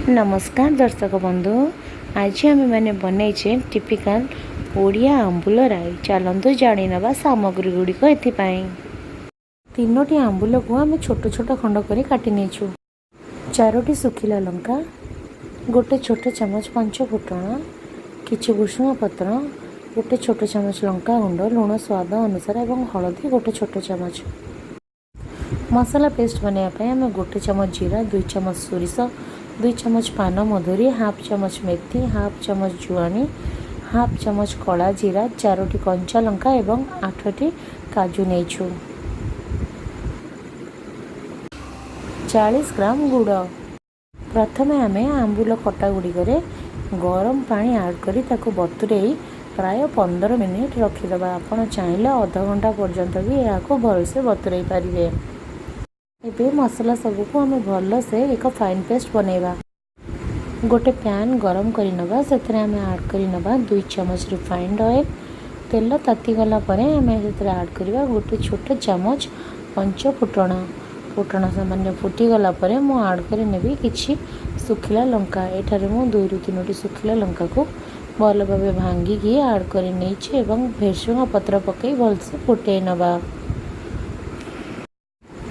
ନମସ୍କାର ଦର୍ଶକ ବନ୍ଧୁ, ଆଜି ଆମେମାନେ ବନେଇଛେ ଟିପିକାଲ ଓଡ଼ିଆ ଆମ୍ବୁଲ ରାଇ। ଚାଲନ୍ତୁ ଜାଣିନେବା ସାମଗ୍ରୀ ଗୁଡ଼ିକ। ଏଥିପାଇଁ ତିନୋଟି ଆମ୍ବୁଲକୁ ଆମେ ଛୋଟ ଛୋଟ ଖଣ୍ଡ କରି କାଟି ନେଇଛୁ। ଚାରୋଟି ଶୁଖିଲା ଲଙ୍କା, ଗୋଟେ ଛୋଟ ଚାମଚ ପଞ୍ଚ ଫୁଟଣ, କିଛି ଭୃଷୁଙ୍ଗା ପତ୍ର, ଗୋଟେ ଛୋଟ ଚାମଚ ଲଙ୍କା ଗୁଣ୍ଡ, ଲୁଣ ସ୍ୱାଦ ଅନୁସାରେ ଏବଂ ହଳଦୀ ଗୋଟେ ଛୋଟ ଚାମଚ। ମସଲା ପେଷ୍ଟ ବନାଇବା ପାଇଁ ଆମେ ଗୋଟେ ଚାମଚ ଜିରା, 2 ଚାମଚ ସୋରିଷ, 2 ଚାମଚ ପାନ ମଧୁରୀ, ହାଫ୍ ଚାମଚ ମେଥି, ହାଫ୍ ଚାମଚ ଜୁଆଣି, ହାଫ୍ ଚାମଚ କଳା ଜିରା, ଚାରୋଟି କଞ୍ଚା ଲଙ୍କା ଏବଂ ଆଠଟି କାଜୁ ନେଇଛୁ। 40 ଗ୍ରାମ ଗୁଡ଼। ପ୍ରଥମେ ଆମେ ଆମ୍ବୁଲ ଖଟା ଗୁଡ଼ିକରେ ଗରମ ପାଣି ଆଡ଼୍ କରି ତାକୁ ବତୁରେଇ ପ୍ରାୟ 15 ମିନିଟ୍ ରଖିଦେବା। ଆପଣ ଚାହିଁଲେ ଅଧଘଣ୍ଟା ପର୍ଯ୍ୟନ୍ତ ବି ଏହାକୁ ଭଲସେ ବତୁରେଇ ପାରିବେ। ଏବେ ମସଲା ସବୁକୁ ଆମେ ଭଲସେ ଏକ ଫାଇନ୍ ପେଷ୍ଟ ବନେଇବା। ଗୋଟେ ପ୍ୟାନ୍ ଗରମ କରିନେବା। ସେଥିରେ ଆମେ ଆଡ଼୍ କରିନେବା 2 ଚାମଚ ରିଫାଇଣ୍ଡ ଅଏଲ୍। ତେଲ ତାତିଗଲା ପରେ ଆମେ ସେଥିରେ ଆଡ଼୍ କରିବା ଗୋଟେ ଛୋଟ ଚାମଚ ପଞ୍ଚ ଫୁଟଣ। ଫୁଟଣ ସାମାନ୍ୟ ଫୁଟିଗଲା ପରେ ମୁଁ ଆଡ଼୍ କରିନେବି କିଛି ଶୁଖିଲା ଲଙ୍କା। ଏଠାରେ ମୁଁ ଦୁଇରୁ ତିନୋଟି ଶୁଖିଲା ଲଙ୍କାକୁ ଭଲ ଭାବେ ଭାଙ୍ଗିକି ଆଡ଼୍ କରି ନେଇଛି ଏବଂ ଭେସୁଙ୍ଗା ପତ୍ର ପକାଇ ଭଲସେ ଫୁଟେଇ ନେବା।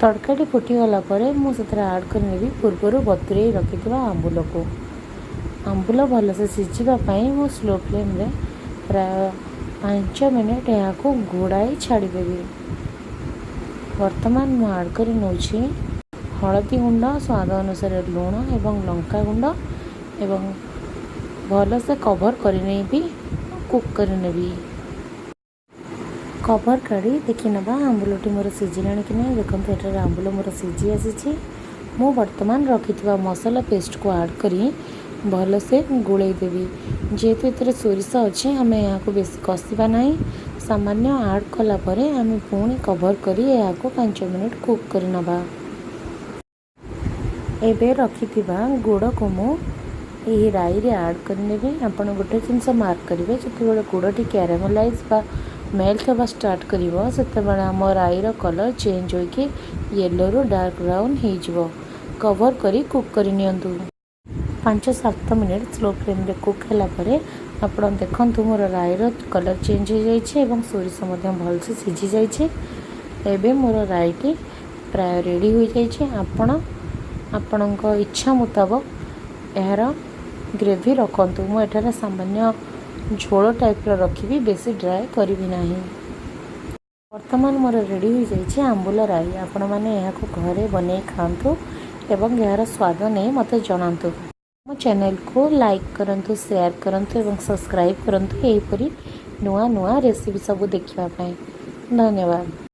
ତଡ଼କାଟି ଫୁଟିଗଲା ପରେ ମୁଁ ସେଥିରେ ଆଡ଼୍ କରିନେବି ପୂର୍ବରୁ ବତୁରେଇ ରଖିଥିବା ଆମ୍ବୁଲକୁ। ଆମ୍ବୁଲ ଭଲସେ ସିଝିବା ପାଇଁ ମୁଁ ସ୍ଲୋ ଫ୍ଲେମ୍ରେ ପ୍ରାୟ 5 ମିନିଟ୍ ଏହାକୁ ଘୋଡ଼ାଇ ଛାଡ଼ିଦେବି। ବର୍ତ୍ତମାନ ମୁଁ ଆଡ଼୍ କରି ନେଉଛି ହଳଦୀ ଗୁଣ୍ଡ, ସ୍ୱାଦ ଅନୁସାରେ ଲୁଣ ଏବଂ ଲଙ୍କା ଗୁଣ୍ଡ ଏବଂ ଭଲସେ କଭର୍ କରିନେବି, କୁକ୍ କରିନେବି। କଭର୍ କାଢ଼ି ଦେଖିନେବା ଆମ୍ବୁଲଟି ମୋର ସିଝିଲାଣି କି ନାହିଁ। ଦେଖନ୍ତୁ, ଏଠାରେ ଆମ୍ବୁଲ ମୋର ସିଝି ଆସିଛି। ମୁଁ ବର୍ତ୍ତମାନ ରଖିଥିବା ମସଲା ପେଷ୍ଟକୁ ଆଡ଼୍ କରି ଭଲସେ ଗୋଳେଇ ଦେବି। ଯେହେତୁ ଏଥିରେ ସୋରିଷ ଅଛି, ଆମେ ଏହାକୁ ବେଶୀ କଷିବା ନାହିଁ। ସାମାନ୍ୟ ଆଡ଼୍ କଲା ପରେ ଆମେ ପୁଣି କଭର୍ କରି ଏହାକୁ 5 ମିନିଟ୍ କୁକ୍ କରିନେବା। ଏବେ ରଖିଥିବା ଗୁଡ଼କୁ ମୁଁ ଏହି ରାଇରେ ଆଡ଼୍ କରିନେବି। ଆପଣ ଗୋଟେ ଜିନିଷ ମାର୍କ କରିବେ, ଯେତେବେଳେ ଗୁଡ଼ଟି କ୍ୟାରାମେଲାଇଜ୍ ବା ମେଲ୍ଟ ହେବା ଷ୍ଟାର୍ଟ କରିବ, ସେତେବେଳେ ଆମ ରାଇର କଲର୍ ଚେଞ୍ଜ ହୋଇକି ୟେଲୋରୁ ଡାର୍କ ବ୍ରାଉନ୍ ହେଇଯିବ। କଭର୍ କରି କୁକ୍ କରିନିଅନ୍ତୁ। 5-7 ମିନିଟ୍ ସ୍ଲୋ ଫ୍ଲେମ୍ରେ କୁକ୍ ହେଲା ପରେ ଆପଣ ଦେଖନ୍ତୁ, ମୋର ରାଇର କଲର୍ ଚେଞ୍ଜ ହୋଇଯାଇଛି ଏବଂ ସୋରିଷ ମଧ୍ୟ ଭଲସେ ସିଝି ଯାଇଛି। ଏବେ ମୋର ରାଇଟି ପ୍ରାୟ ରେଡ଼ି ହୋଇଯାଇଛି। ଆପଣ ଆପଣଙ୍କ ଇଚ୍ଛା ମୁତାବକ ଏହାର ଗ୍ରେଭି ରଖନ୍ତୁ। ମୁଁ ଏଠାରେ ସାମାନ୍ୟ ଝୋଳ ଟାଇପ୍ର ରଖିବି, ବେଶୀ ଡ୍ରାଏ କରିବି ନାହିଁ। ବର୍ତ୍ତମାନ ମୋର ରେଡ଼ି ହୋଇଯାଇଛି ଆମ୍ବୁଲ ରାଇ। ଆପଣମାନେ ଏହାକୁ ଘରେ ବନେଇ ଖାଆନ୍ତୁ ଏବଂ ଏହାର ସ୍ୱାଦ ନେଇ ମୋତେ ଜଣାନ୍ତୁ। ମୋ ଚ୍ୟାନେଲକୁ ଲାଇକ୍ କରନ୍ତୁ, ସେୟାର କରନ୍ତୁ ଏବଂ ସବସ୍କ୍ରାଇବ୍ କରନ୍ତୁ ଏହିପରି ନୂଆ ନୂଆ ରେସିପି ସବୁ ଦେଖିବା ପାଇଁ। ଧନ୍ୟବାଦ।